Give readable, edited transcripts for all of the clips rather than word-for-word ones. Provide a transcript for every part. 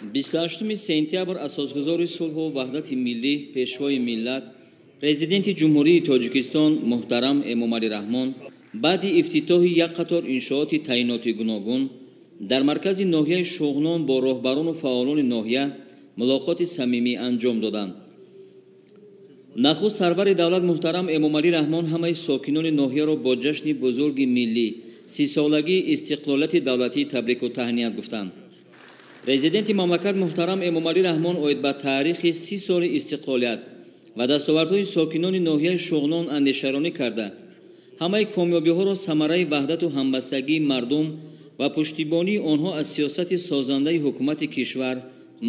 28 сентябр асосгузори сулҳу ваҳдати миллӣ, пешвои миллат, Президенти Ҷумҳурии Тоҷикистон муҳтарам Эмомалӣ Раҳмон баъди ифтитоҳи як қатор иншооти таъиноти гуногун дар маркази ноҳияи Шуғнон бо роҳбарону фаъолони ноҳия мулоқоти самимӣ анҷом доданд. Нахуст сарвари давлат муҳтарам Эмомалӣ Раҳмон ҳамаи сокинони ноҳияро бо ҷашни бузурги миллӣ, 30-солагии истиқлолияти давлатӣ табрику таҳният гуфтанд. Президенти мамлакат муҳтарам Эмомалӣ Раҳмон оид ба таърихи 30 соли истиқлолият ва дастовардҳои сокинони ноҳияи Шуғнон андешаронӣ карда, ҳамаи комёбиҳоро самараи ваҳдату ҳамбастагии мардум ва пуштибонии онҳо аз сиёсати созандаи ҳукумати кишвар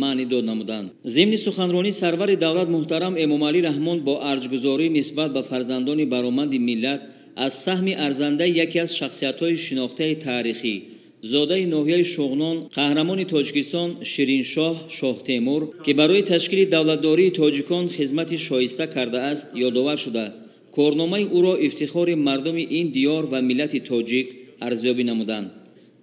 маънидод намуданд. Зимни суханронӣ сарвари давлат муҳтарам Эмомалӣ Раҳмон бо арҷгузорӣ нисбат ба фарзандони бароманди миллат аз саҳми арзандаи яке аз шахсиятҳои шинохтаи таърихӣ, зодаи ноҳияи Шуғнон, қаҳрамони Тоҷикистон Шириншоҳ Шоҳтемур, ки барои ташкили давлатдории тоҷикон хизмати шоиста кардааст, ёдовар шуда, корномаи ӯро ифтихори мардуми ин диёр ва миллати тоҷик арзёбӣ намуданд.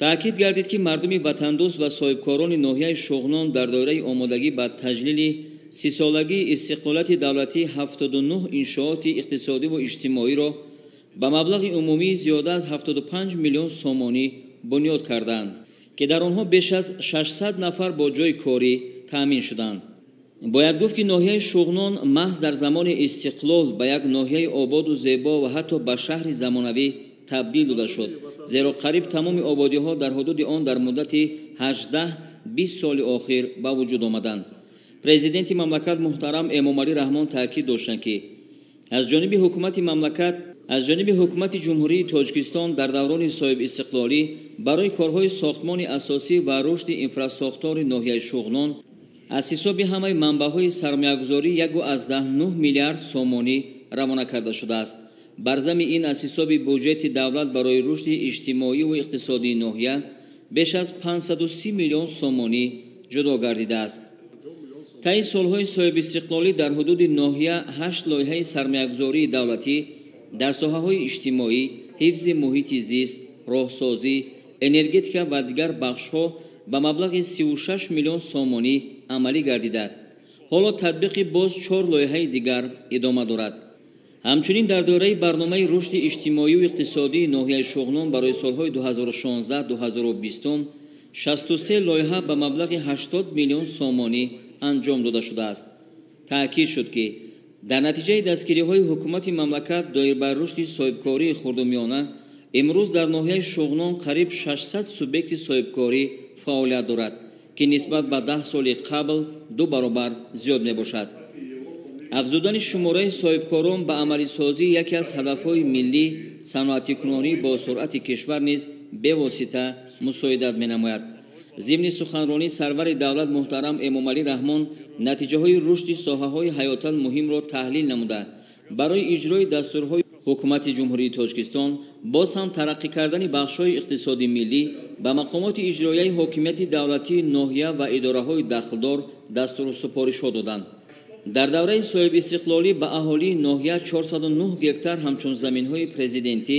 Таъкид гардид, ки мардуми ватандӯст ва соҳибкорони ноҳияи Шуғнон дар доираи омодагӣ ба таҷлили 30-солагии истиқлолияти давлатӣ 79 иншооти иқтисодиву иҷтимоиро ба маблағи умумии зиёда аз 75 миллион сомонӣ бунёд карданд, ки дар онҳо беш аз 600 нафар бо ҷойи корӣ таъмин шуданд. Бояд гуфт, ки ноҳияи Шуғнон маҳз дар замони истиқлол ба як ноҳияи ободу зебо ва ҳатто ба шаҳри замонавӣ табдил дода шуд, зеро қариб тамоми ободиҳо дар ҳудуди он дар муддати 18-20 соли охир ба вуҷуд омаданд. Президенти мамлакат муҳтарам Эмомалӣ Раҳмон таъкид доштанд, ки аз ҷониби ҳукумати мамлакат, аз ҷониби ҳукумати Ҷумҳурии Тоҷикистон дар даврони соҳибистиқлолӣ барои корҳои сохтмони асосӣ ва рушди инфрасохтори ноҳияи Шуғнон аз ҳисоби ҳамаи манбаъҳои сармоягузорӣ 1,9 миллиард сомонӣ равона карда шудааст. Бар зами ин аз ҳисоби буҷети давлат барои рушди иҷтимоиву иқтисодии ноҳия беш аз 530 миллион сомонӣ ҷудо гардидааст. Таи солҳои соҳибистиқлолӣ дар ҳудуди ноҳия 8 лоиҳаи сармоягузории давлатӣ дар соҳаҳои иҷтимоӣ, ҳифзи муҳити зист, роҳсозӣ, энергетика ва дигар бахшҳо ба маблағи 36 миллион сомонӣ амалӣ гардида, ҳоло татбиқи боз 4 лоиҳаи дигар идома дорад. Ҳамчунин дар доираи барномаи рушди иҷтимоию иқтисодии ноҳияи Шуғнон барои солҳои 2016-2020 63 лоиҳа ба маблағи 80 миллион сомонӣ анҷом дода шудааст. Таъкид шуд, ки дар натиҷаи дастгириҳои ҳукумати мамлакат доир ба рушди соҳибкории хурдумиёна имрӯз дар ноҳияи Шуғнон қариб 600 субъекти соҳибкорӣ фаъолият дорад, ки нисбат ба 10 соли қабл 2 баробар зиёд мебошад. Афзудани шумораи соҳибкорон ба амалисозии яке аз ҳадафҳои миллӣ саноатикунонӣ бо суръати кишвар низ бевосита мусоидат менамояд. Зимни суханронӣ сарвари давлат муҳтарам Эмомалӣ Раҳмон натиҷаҳои рушди соҳаҳои ҳаётан муҳимро таҳлил намуда, барои иҷрои дастурҳои ҳукумати Ҷумҳурии Тоҷикистон боз ҳам тараққӣ кардани бахшҳои иқтисоди миллӣ ба мақомоти иҷроияи ҳокимияти давлатии ноҳия ва идораҳои дахлдор дастуру супоришҳо доданд. Дар давраи соҳибистиқлолӣ ба аҳолии ноҳия 409 гектар ҳамчун заминҳои президентӣ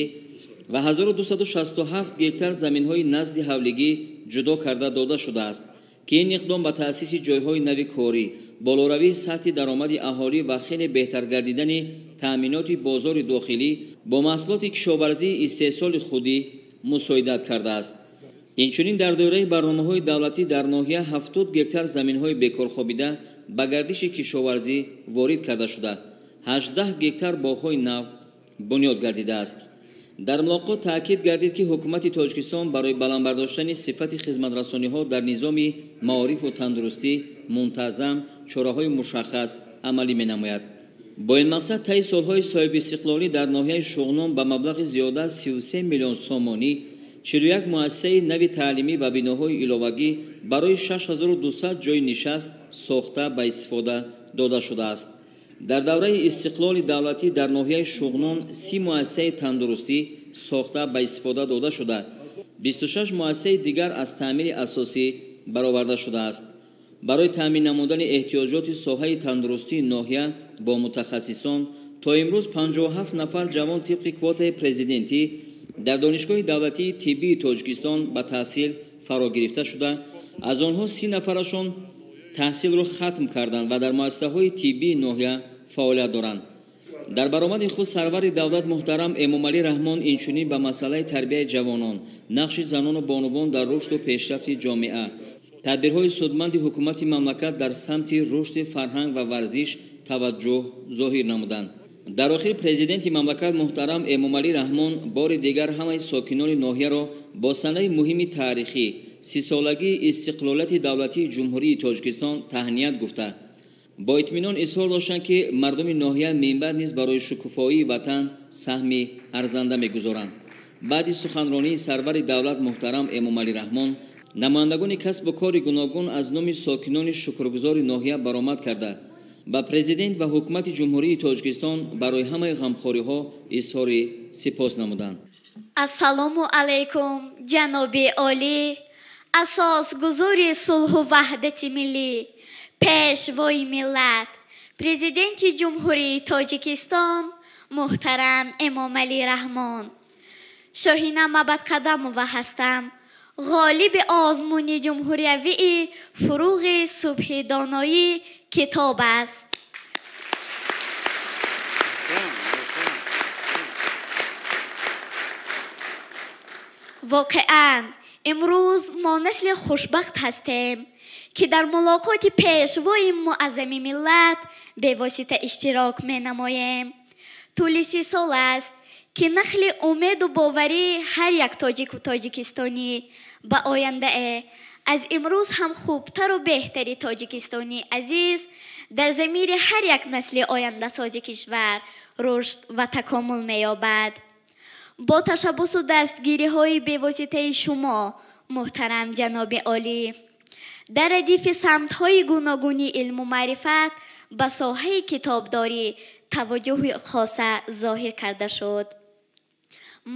ва 1267 гектар заминҳои назди ҳавлигӣ ҷудо карда дода шудааст, ки ин иқдом ба таъсиси ҷойҳои нави корӣ, болоравии сатҳи даромади аҳолӣ ва хеле беҳтар гардидани таъминоти бозори дохилӣ бо маҳсулоти кишоварзии истеҳсоли худӣ мусоидат кардааст. Инчунин дар доираи барномаҳои давлатӣ дар ноҳия 70 гектар заминҳои бекорхобида ба гардиши кишоварзӣ ворид карда шуда, 18 гектар боғҳои нав бунёд гардидааст. Дар мулоқот таъкид гардид, ки ҳукумати Тоҷикистон барои баланд бардоштани сифати хизматрасониҳо дар низоми маорифу тандурустӣ мунтазам чораҳои мушаххас амалӣ менамояд. Бо ин мақсад таи солҳои соҳибистиқлолӣ дар ноҳияи Шуғнон ба маблағи зиёда аз 33 миллион сомонӣ 41 муассисаи нави таълимӣ ва биноҳои иловагӣ барои 6200 ҷойи нишаст сохта ба истифода дода шудааст. Дар давраи истиқлоли давлатӣ дар ноҳияи Шуғнон 30 муассисаи тандурустӣ сохта ба истифода дода шуда, 26 муассисаи дигар аз таъмири асосӣ бароварда шудааст. Барои таъмин намудани эҳтиёҷоти соҳаи тандурустии ноҳия бо мутахассисон то имрӯз 57 нафар ҷавон тибқи квотаи президентӣ дар Донишгоҳи давлатии тиббии Тоҷикистон ба таҳсил фаро гирифта шуда, Аз онҳо 30 нафарашон таҳсилро хатм карданд ва дар муассисаҳои тиббии ноҳия фаъолият доранд. Дар баромади худ сарвари давлат муҳтарам Эмомалӣ Раҳмон инчунин ба масъалаи тарбияи ҷавонон, нақши занону бонувон дар рушду пешрафти ҷомеа, тадбирҳои судманди ҳукумати мамлакат дар самти рушди фарҳанг ва варзиш таваҷҷӯҳ зоҳир намуданд. Дар охир президенти мамлакат муҳтарам Эмомалӣ Раҳмон бори дигар ҳамаи сокинони ноҳияро бо санаи муҳими таърихӣ 30-солагии истиқлолияти давлатии Ҷумҳурии Тоҷикистон таҳният гуфта, бо итминон изҳор доштанд, ки мардуми ноҳия минбаъд низ барои шукуфоии ватан саҳми арзанда мегузоранд. Баъди суханронии сарвари давлат муҳтарам Эмомалӣ Раҳмон намояндагони касбу кори гуногун аз номи сокинони шукргузори ноҳия баромад карда, ба президент ва ҳукумати Ҷумҳурии Тоҷикистон барои ҳамаи ғамхориҳо изҳори сипос намуданд. Ассалому алайкум, ҷаноби олӣ, асосгузори сулҳу ваҳдати миллӣ, пешвои миллат, президенти Ҷумҳурии Тоҷикистон муҳтарам Эмомалӣ Раҳмон. Шоҳина Мабадқадамова ҳастам, ғолиби озмуни ҷумҳуриявии фуруғи субҳи доноӣ китоб аст. Воқеан имрӯз мо насли хушбахт ҳастем, ки дар мулоқоти пешвои муаззами миллат бевосита иштирок менамоем. Тӯли 30 сол аст, ки нахли умеду боварӣ ҳар як тоҷику тоҷикистонӣ ба ояндае аз имрӯз ҳам хубтару беҳтари тоҷикистони азиз дар замири ҳар як насли ояндасози кишвар рушд ва такомул меёбад. Бо ташаббусу дастгириҳои бевоситаи шумо, муҳтарам ҷаноби олӣ, дар радифи самтҳои гуногуни илму маърифат ба соҳаи китобдорӣ таваҷҷӯҳи хоса зоҳир карда шуд.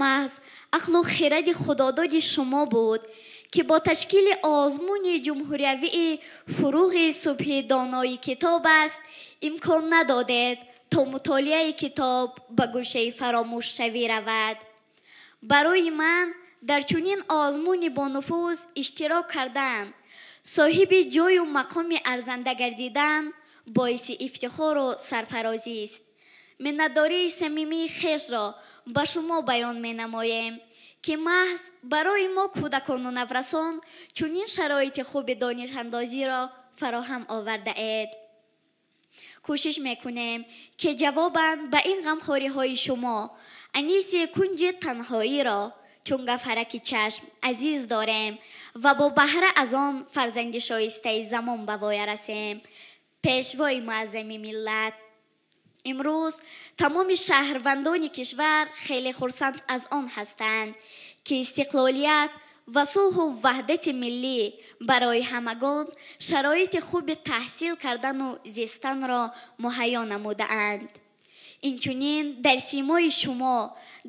Маҳз ақлу хиради худододи шумо буд, ки бо ташкили озмуни ҷумҳуриявии фуруғи субҳи донои китоб аст имкон надодед, то мутолиаи китоб ба гӯшаи фаромӯшшавӣ равад. Барои ман дар чунин озмуни бонуфуз иштирок кардан, соҳиби ҷою мақоми арзанда гардидан боиси ифтихору сарфарозист. Миннатдории самимии хешро ба шумо баён менамоем, ки маҳз барои мо кӯдакону наврасон чунин шароити хуби донишандозиро фароҳам овардаед. Кӯшиш мекунем, ки ҷавобан ба ин ғамхориҳои шумо аниси кунҷи танҳоиро чун гафараки чашм азиз дорем ва бо баҳра аз он фарзанди шоистаи замон ба воя расем. Пешвои муаззами миллат, имрӯз тамоми шаҳрвандони кишвар хеле хурсанд аз он ҳастанд, ки истиқлолият ва сулҳу ваҳдати миллӣ барои ҳамагон шароити хуби таҳсил кардану зистанро муҳайё намудаанд. Инчунин дар симои шумо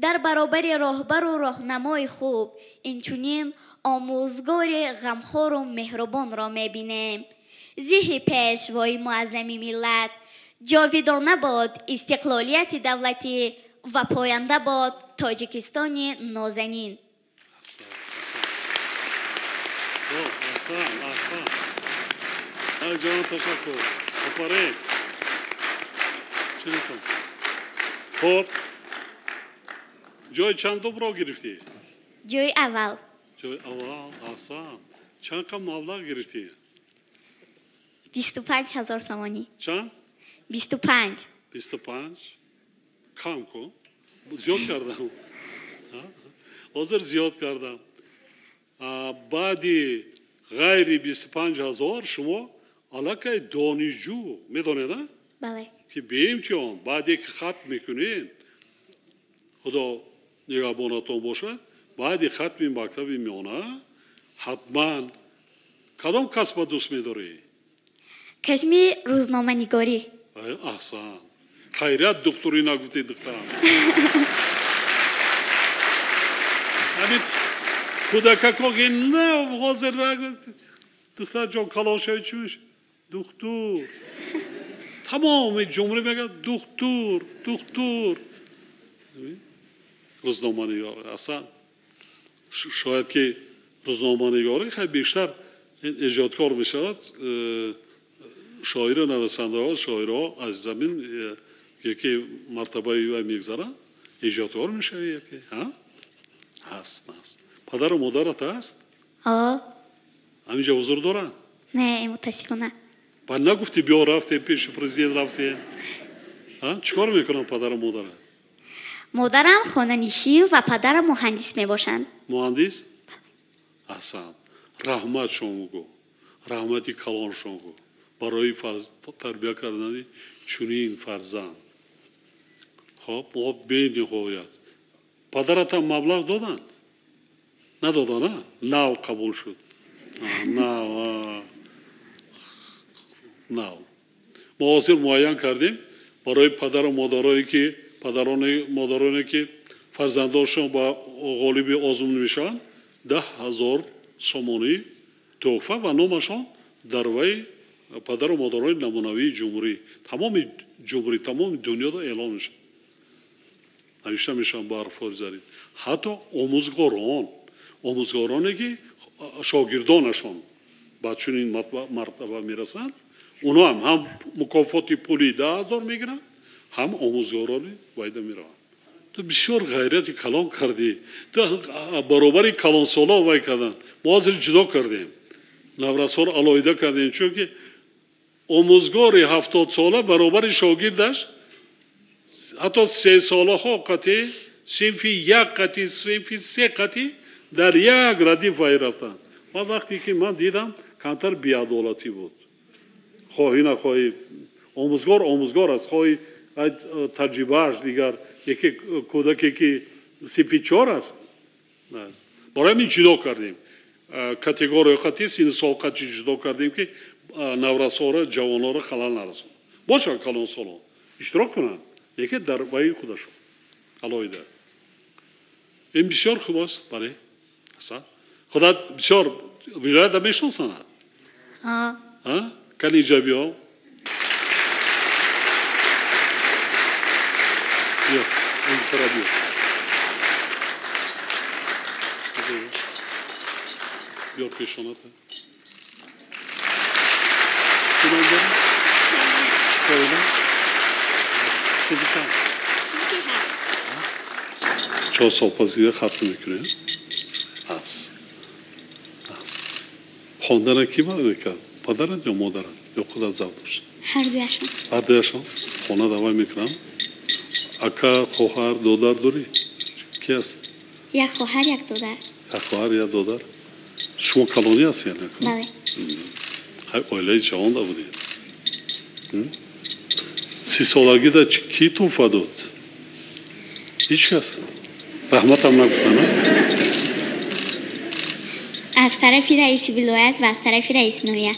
дар баробари роҳбару роҳнамои хуб инчунин омӯзгори ғамхору меҳрубонро мебинем. Зиҳи пешвои муаззами миллат, ҷовидона бод истиқлолияти давлатӣ ва поянда бод Тоҷикистони нозанин. Аҳсан, аҳсан. Ҷон, ташаккур. Офарин. Чинитон. Хуб, ҷои чандумро гирифтӣ? Ҷои аввал. Ҷои аввал, аҳсан. Чанд қам маблағ гирифтӣ? 25 000 сомонӣ. Чанд? 25. 25? Кам кун. Зиёд кардам. Ҳозир зиёд кардам. Баъди ғайри 25 000 шумо аллакай донишҷӯ медонед, а? Бале. Ки беимтиҳон баъде ки хатм мекунед, Худо нигаҳбонатон бошад, баъди хатми мактаби миёна ҳатман кадом касба дӯст медорӣ? Касби рӯзноманигорӣ. Аҳсан. Хайрият духтурӣ нагуфтӣ, духтарам. Ҳамин кӯдакако ки нав ҳозир духтарҷон калон шавӣ чӣ мешавӣ? Духтур. Тамоми ҷумҳурӣ мегӯяд духтур, духтур. Рӯзноманигор аслан шояд ки рӯзноманигорӣ хеле бештар Эҷодкор мешавад. Шоиру нависандаҳо, шоирҳо аз замин яке мартабаи вай мегзаранд, эҷодкор мешавӣ яке. Ҳаст, ҳаст. Падару модарат ҳаст? Ҳо. Ҳаминҷа ҳузур доранд? Не, мутаассифона. Баъд нагуфтӣ биё рафтем пеши президент рафтем? Чӣ кор мекунанд падару модарат? Модарам хонанишин ва падарам муҳандис мебошанд. Муҳандис? Аҳсан. Раҳмат шумо гӯ. Раҳмати калон шумо гӯ. Барои тарбия кардани чунин фарзанд. Хоб, мо бениҳоят. Падаратам маблағ доданд? Надоданд, а? Нав қабул шуд. Нав, нав. Мо ҳозир муайян кардем барои падару модарое ки модароне ки фарзандоншон ба ғолиби озмун мешаванд, 10,000 сомонӣ тӯҳфа ва номашон дар вай падару модарони намунавии ҷумҳурӣ, тамоми ҷумҳурӣ, тамоми дунёда эълон мешавад. Навишта мешаванд ба ҳарфҳои зарин. Ҳатто омӯзгороне ки шогирдонашон ба чунин мартаба мерасанд, онҳо ҳам мукофоти пули 10,000 мегиранд, ҳам омӯзгорони вайда мераванд. Ту бисёр ғайрати калон кардӣ. Ту баробари калонсоло вай карданд. Мо ҳозир ҷудо кардем. Наврасҳоро алоҳида кардем, чунки омӯзгори 70-сола баробари шогирдаш ҳатто 3-солаҳо қатъи синфи 1 қатъи синфи 3 қатъи дар як радиф вай рафтанд. Ва вақте ки ман дидам, камтар беадолатӣ буд. Хоҳӣ нахоҳӣ, омӯзгор омӯзгор аст, хоҳӣ таҷрибааш дигар, яке кӯдаке ки синфи 4 аст. Барои ҳамин ҷудо кардем. Категорияи қатъи синну сол қатъи ҷудо кардем, ки наврасҳоро, ҷавонҳоро халал нарасонад. Бошанд калонсолон иштирок кунанд, лекин дар ваи худашон алоҳида. Ин бисёр хуб аст. Бале, ҳасан. Худат бисёр вилоятро мешиносанад? Кани инҷа биё. Биё, инҷа биё. Биёр пешоната. Чӣ ном дорӣ? Шоира? Синфи чанд? Синфи 7. 4 сол пас дига хатм мекунӣ? Ҳаст. Хондана кӣ мекард? Падарат ё модарат? Ё худат завқ дошт? Ҳардуяшон. Ҳардуяшон? Хона давай мекунам. Ака, хоҳар, додар дорӣ? Ки аст? Як хоҳар, як додар. Як хоҳар, як додар. Шумо калонӣ ҳастед? Бале. Ҳай оилаи ҷавонда будед. 30-солагида кӣ тӯҳфа дод? Ҳеҷ кас? Раҳматам нагуфтан, а? Аз тарафи раиси вилоят ва аз тарафи раиси ноҳия.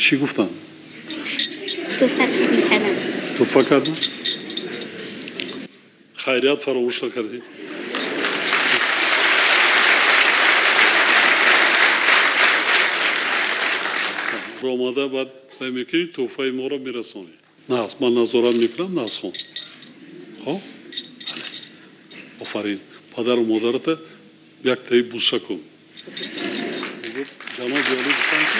Чӣ гуфтанд? Тӯҳфа карданд. Тӯҳфа карданд? Хайрият фаромӯш накардед? Омада баъд вай мекунӣ, тӯҳфаи моро мерасонӣ. Нағз, ман назорат мекунам, нағз хон. Хоб? Офарин. Падару модарата яктаи буса кун. Ҷаноби олӣ гуфтанд ки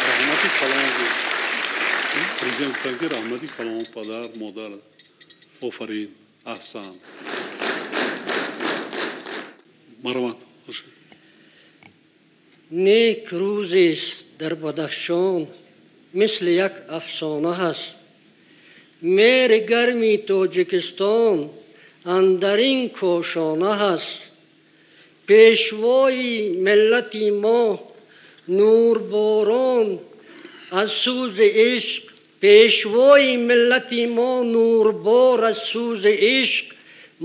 раҳмати калон. Президент гуфтанд ки раҳмати калон падар, модар. Офарин, аҳсан. Марҳамат. Нек рӯзест дар Бадахшон, мисли як афсона ҳаст. Мери гарми Тоҷикистон андар ин кошона ҳаст. Пешвои миллати мо нурборон аз сӯзи ишқ, пешвои миллати мо нурбор аз сӯзи ишқ,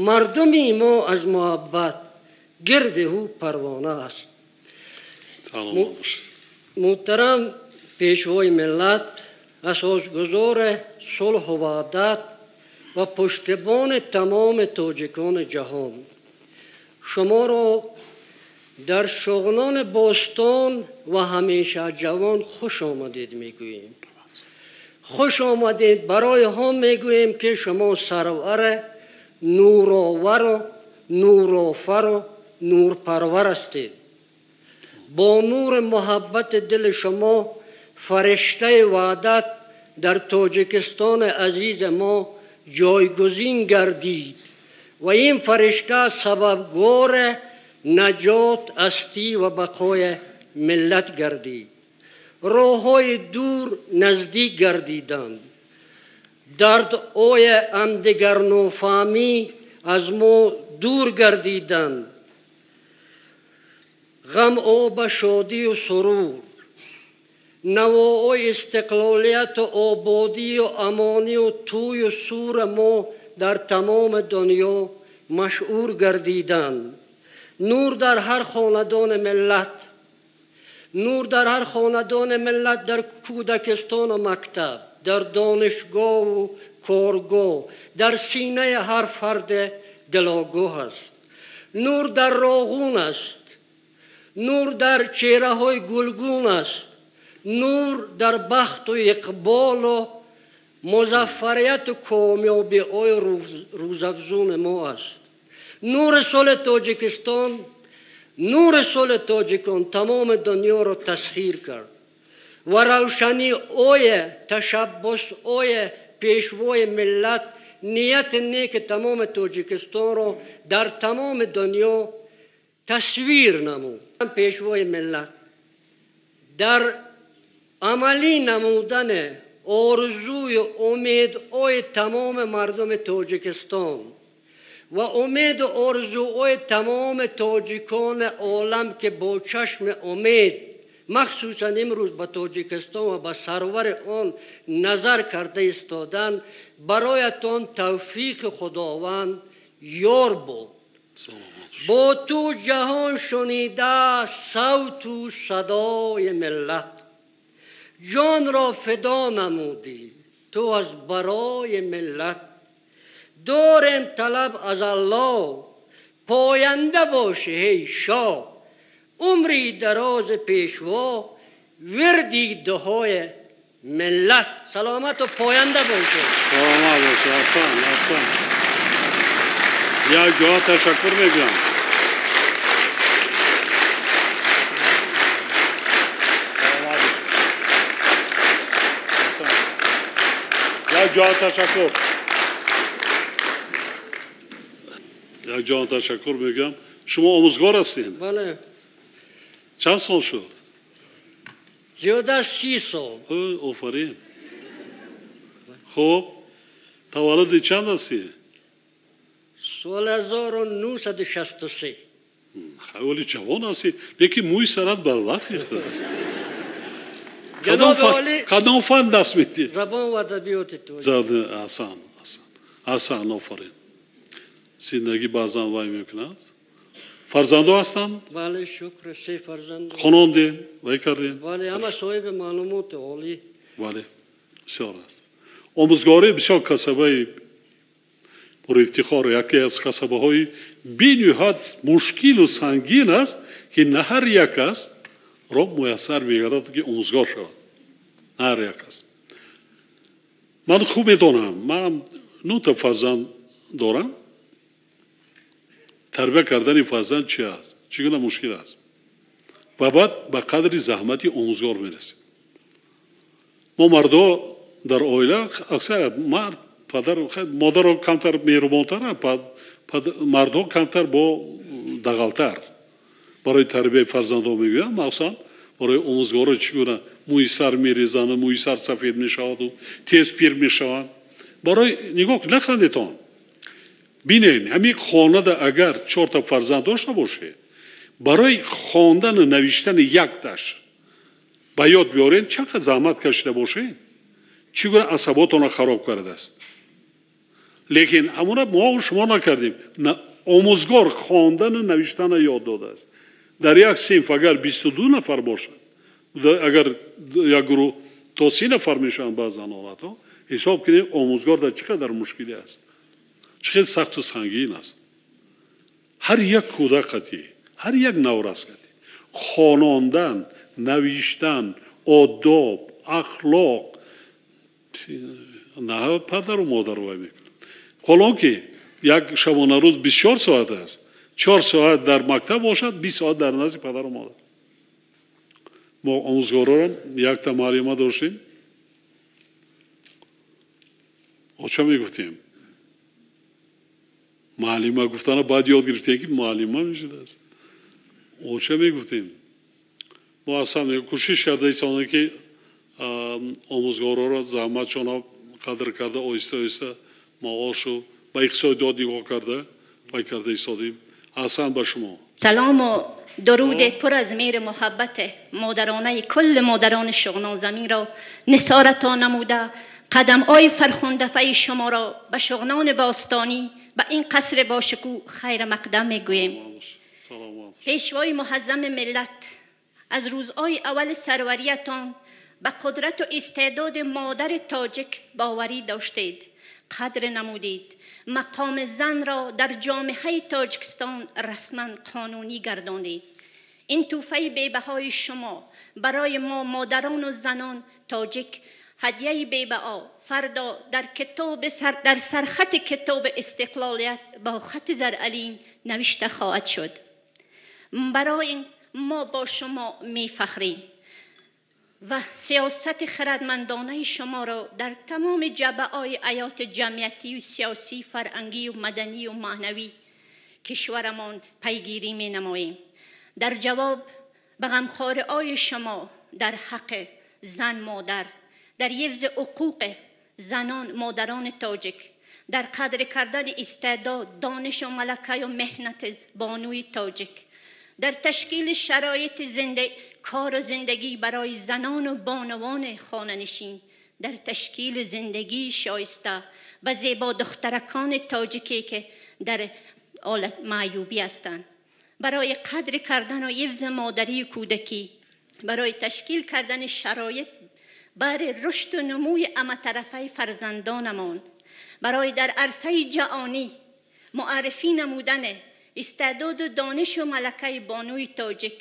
мардуми мо аз муҳаббат гирди ӯ парвона аст. Муҳтарам пешвои миллат, асосгузори сулҳу ваҳдат ва пуштибони тамоми тоҷикони ҷаҳон, шуморо дар шуғнони бостон ва ҳамеша ҷавон хуш омадед мегӯем. Хуш омадед барои ҳам мегӯем ки шумо сарвари нуровару нурофару нурпарвар ҳастед. Бо нури муҳаббати дили шумо фариштаи ваҳдат дар Тоҷикистони азизи мо ҷойгузин гардид ва ин фаришта сабабгори наҷот, ҳастӣ ва бақои миллат гардид. Роҳҳои дур наздик гардиданд. Дардҳои ҳамдигарнофаҳмӣ аз мо дур гардиданд. Ғамҳо ба шодию сурур, навоҳои истиқлолияту ободию амонию тӯю сури мо дар тамоми дунё машҳур гардиданд. Нур дар ҳар хонадони миллат, нур дар ҳар хонадони миллат, дар кӯдакистону мактаб, дар донишгоҳу коргоҳ, дар синаи ҳар фарди дилогоҳ аст. Нур дар роғун аст, нур дар чеҳраҳои гулгун аст, нур дар бахту иқболу музаффарияту комёбиҳои рӯзафзуни мо аст. Нури соли Тоҷикистон, нури соли тоҷикон тамоми дунёро тасхир кард ва равшаниҳои ташаббусҳои пешвои миллат нияти неки тамоми Тоҷикистонро дар тамоми дунё тасвир намуд. Пешвои миллат дар амалӣ намудани орзую умедҳои тамоми мардуми Тоҷикистон ва умеду орзуҳои тамоми тоҷикони олам, ки бо чашми умед махсусан имрӯз ба Тоҷикистон ва ба сарвари он назар карда истоданд, бароятон тавфиқи Худованд ёр буд. Бо ту ҷаҳон шунида савту садои миллат, ҷонро фидо намудӣ ту аз барои миллат. Дорем талаб аз Аллоҳ, поянда бошӣ эй шоҳ, умри дарози пешво, вирди дуҳои миллат. Саломату поянда бошед. Саломат бошед. Аҳсан, аҳсан. Як ҷо ташаккур мегӯям. Як ҷо ташаккур. Як ҷо ташаккур мегӯям. Шумо омӯзгор ҳастед? Бале. Чанд сол шуд? Зиёда аз 30 сол. Офарин. Хуб, таваллуди чанд ҳастӣ? Соли 1963. Хеле ҷавон ҳастӣ, лекин мӯи сарат барвақт рехтааст. Кадом фан даст медиҳӣ? Забон ва адабиёти тоҷик. Аҳсан, аҳсан, аҳсан, офарин. Зиндагӣ баъзан вай мекунад. Фарзандо ҳастанд? Бале, шукр, 3 фарзанд. Хонондем, вай кардем? Бале, ҳама соҳиби маълумоти олӣ. Бале, бисёр аст. Омӯзгорӣ бисёр касабаи пурэфтихор, яке аз касабаҳои бениҳоят мушкилу сангин аст, ки на ҳар як кас ро муяссар мегардад, ки омӯзгор шавад. На ҳар як кас. Ман хуб медонам, манам 9 та фарзанд дорам. Тарбия кардани фарзанд чи аст? Чӣ гуна мушкил аст? Ва баъд ба қадри заҳмати омӯзгор мерасем. Мо мардо дар оила аксар мард, падар, модаро камтар меҳрубонтар, мардҳо камтар бо дағалтар. Барои тарбияи фарзандҳо мегӯям, махсусан барои омӯзгоро чӣ гуна мӯи сар мерезанд, мӯи сар сафед мешаваду тез пир мешаванд. Барои нигоҳ нахандетон. Бинед, ҳамин хонада агар 4 та фарзанд дошта бошед, барои хондану навиштани якташ ба ёд биёред, чанд қадр заҳмат кашида бошед, чӣ гуна асаботонро хароб кардааст. Лекин ҳамона мо шумо накардем. Омӯзгор хондану навиштанро ёд додааст. Дар як синф агар 22 нафар бошад, агар як гурӯҳ то 30 нафар мешаванд баъзан ҳолатҳо, ҳисоб кунед омӯзгор дар чӣ қадар мушкилӣ аст, чӣ қадр сахту сангин аст. Ҳар як кӯдак қатӣ, ҳар як наврас қатӣ хонондан, навиштан, одоб, ахлоқ на падару модар вай мекунад. Ҳолон ки як шабонарӯз 24 соат аст, 4 соат дар мактаб бошад, 20 соат дар назди падару модар. Мо омӯзгорон якта муаллима доштем. Оча мегуфтем. Муаллима гуфтана баъд ёд гирифтем, ки муаллима мешудааст. Оча мегуфтем. Мо аслан кӯшиш карда истонем, ки омӯзгорҳоро заҳматшонро қадр карда, оҳиста оҳиста маошу ба иқтисодиёт нигоҳ карда вай карда истодем. Аҳсан ба шумо. Салому дуруд пур аз меҳру муҳаббат модаронаи кулли модарони шуғнонзаминро нисоратон намуда, қадамҳои фархундафаи шуморо ба шуғнони бостонӣ, ба ин қасри бошукӯҳ хайр мақдам мегӯем. Пешвои муҳаззами миллат, аз рӯзҳои аввали сарвариятон ба қудрату истеъдоди модари тоҷик боварӣ доштед, қадр намудед. Мақоми занро дар ҷомеаи Тоҷикистон расман қонунӣ гардонид. Ин тӯҳфаи бебаҳои шумо барои мо модарону занон тоҷик ҳадияи бебаҳо фардо дар китоб дар сархати китоби истиқлолият бо хати заралин навишта хоҳад шуд. Барои мо бо шумо мефахрем ва сиёсати хирадмандонаи шуморо дар тамоми ҷабҳаҳои ҳаёти ҷамъиятию сиёсӣ, фарҳангию маданию маънавӣ кишварамон пайгирӣ менамоем. Дар ҷавоб ба ғамхориҳои шумо дар ҳаққи зан модар, дар ҳифзи ҳуқуқи занон модарони тоҷик, дар қадр кардани истеъдод, донишу малакаю меҳнати бонуи тоҷик, дар ташкили шароити кору зиндагӣ барои занону бонувони хонанишин, дар ташкили зиндагии шоиста ба зебо духтаракони тоҷике ки дар ҳолат маъюбӣ ҳастанд, барои қадр кардану ҳифзи модарию кӯдакӣ, барои ташкил кардани шароит барои рушду нумӯи ҳаматарафаи фарзандонамон, барои дар арсаи ҷаҳонӣ муаррифӣ намудани истеъдоду донишу малакаи бонуи тоҷик,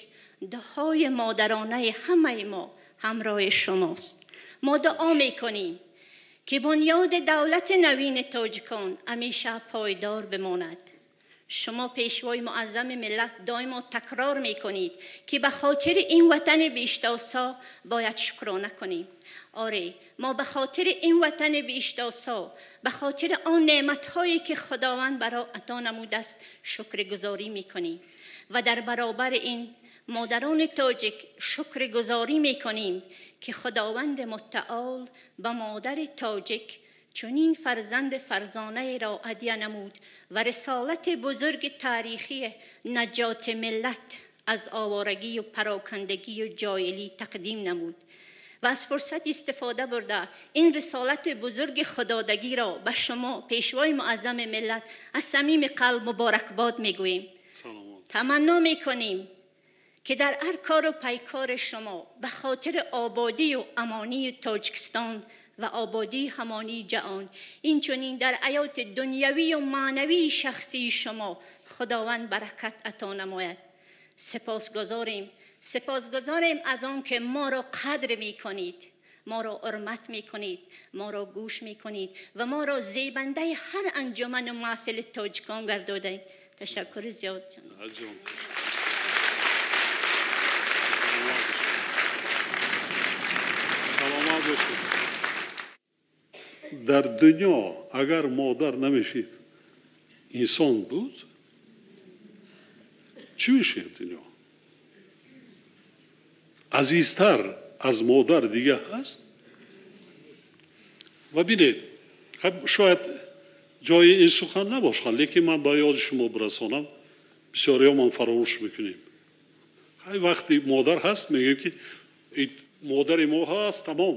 дуои модаронаи ҳамаи мо ҳамроҳи шумост. Мо дуо мекунем, ки бунёди давлати навини тоҷикон ҳамеша пойдор бимонад. Шумо пешвои муаззами миллат доимо такрор мекунед, ки ба хотири ин ватани биҳиштосо бояд шукрона кунем. Оре, мо ба хотири ин ватани биҳиштосо, ба хотири он неъматҳое ки Худованд баро ато намудааст, шукргузорӣ мекунем ва дар баробари ин модарони тоҷик шукргузорӣ мекунем, ки Худованди мутаол ба модари тоҷик чунин фарзанди фарзонаеро ҳадя намуд ва рисолати бузурги таърихии наҷоти миллат аз овораги парокандагию ҷоҳилӣ тақдим намуд ва аз фурсат истифода бурда ин рисолати бузурги худодагиро ба шумо пешвои муаззами миллат аз самими қалб муборакбод мегӯем. Таманно мекунем, ки дар ҳар кору пайкори шумо ба хотири ободию амонии Тоҷикистон ва ободии ҳамонии ҷаҳон, инчунин дар ҳаёти дунявию маънавии шахсии шумо Худованд баракат ато намояд. Сипосгузорем, сипосгузорем аз он ки моро қадр мекунед, моро ҳурмат мекунед, моро гӯш мекунед ва моро зебандаи ҳар анҷуману маҳфили тоҷикон гардодаед. Ташаккури зиёд. Саломат бошед. Дар дунё агар модар намешид, инсон буд, чӣ мешид дунё? Азизтар аз модар дига ҳаст? Ва бинед, шояд ҷои ин сухан набошад, лекин ман ба ёди шумо бирасонам, бисёриҳо ман фаромӯш мекунем. Ҳай вақти модар ҳаст, мегӯем, ки модари мо ҳаст, тамом,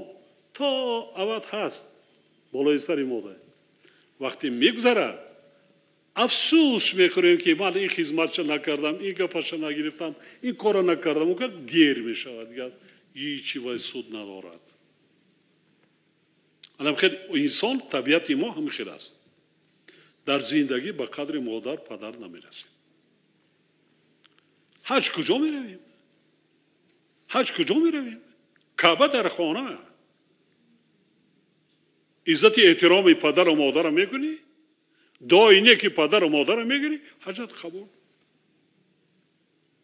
то абад ҳаст болои сари модар. Вақте мегузарад, афсӯс мехӯрем, ки ман ин хизматша накардам, ин гапаша нагирифтам, ин корро накардам. Он дер мешавад, дигар ҳечи вай суд надорад. Анам хел инсон, табиати мо ҳамин хел аст. Дар зиндагӣ ба қадри модар падар намерасем. Ҳаҷ куҷо меравем? Ҳаҷ куҷо меравем? Каъба дар хона. Иззати эҳтироми падару модарро мекунӣ, дуои неки падару модарро мегирӣ, ҳаҷат қабул.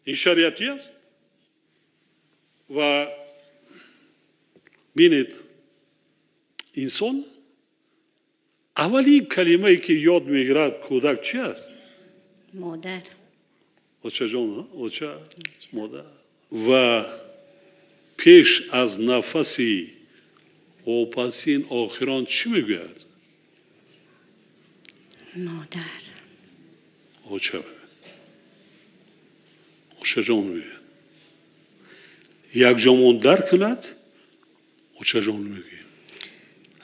Ин шариатӣ аст. Ва бинед, инсон аввалин калимае ки ёд мегирад кӯдак чи аст? Модар. Очаҷон, оча, модар. Ва пеш аз нафаси вопасин охирон чӣ мегӯяд? Модар. Оча. Очаҷон мегӯяд. Якҷомон дар кунад, очаҷон мегӯяд.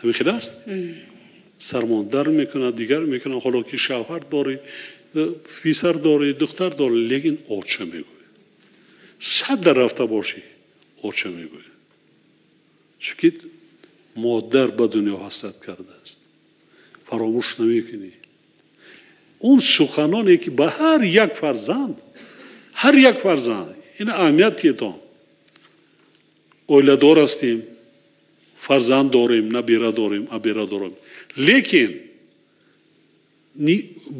Ҳамин хел аст? Сармон дар мекунад, дигар мекунад, ҳоло ки шавҳар дорӣ, писар дорӣ, духтар дорӣ, лекин оча мегӯяд. 100 дар рафта бошӣ, оча мегӯяд. Чунки модар ба дунё ҳасрат кардааст. Фаромӯш намекунӣ. Он суханоне ки ба ҳар як фарзанд, ҳар як фарзанд, ин аҳамият тиетон. Оиладор ҳастем, фарзанд дорем, набира дорем, абира дорем. Лекин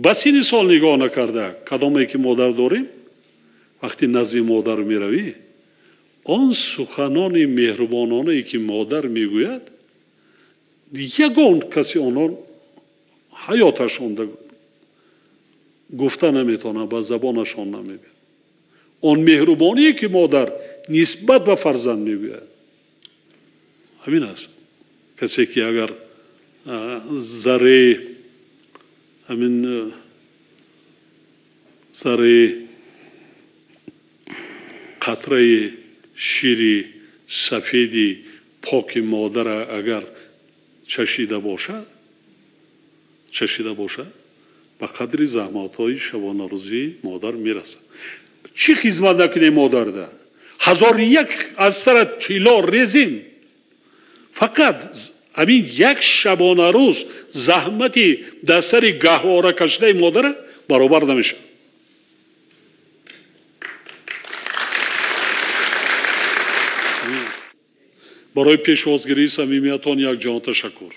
ба синни сол нигоҳ накарда, кадоме ки модар дорем, вақти назди модар меравӣ, он суханони меҳрубононае ки модар мегӯяд, ягон каси онон ҳаёташон гуфта наметавонад, ба забонашон намебиёд. Он меҳрубоние ки модар нисбат ба фарзанд мегӯяд, ҳамин аст. Касе ки агар зарраи ҳамин зарраи қатраи шири сафеди поки модара агар чашида бошад, ба қадри заҳматҳои шабонарӯзии модар мерасад. Чӣ хизмат накунем модарда? 1001 аз сара тилло резем, фақат ҳамин як шабонарӯз заҳмати дар сари гаҳвора кашидаи модара баробар намешавад. Барои пешвозгирии самимиятон якҷон ташаккур.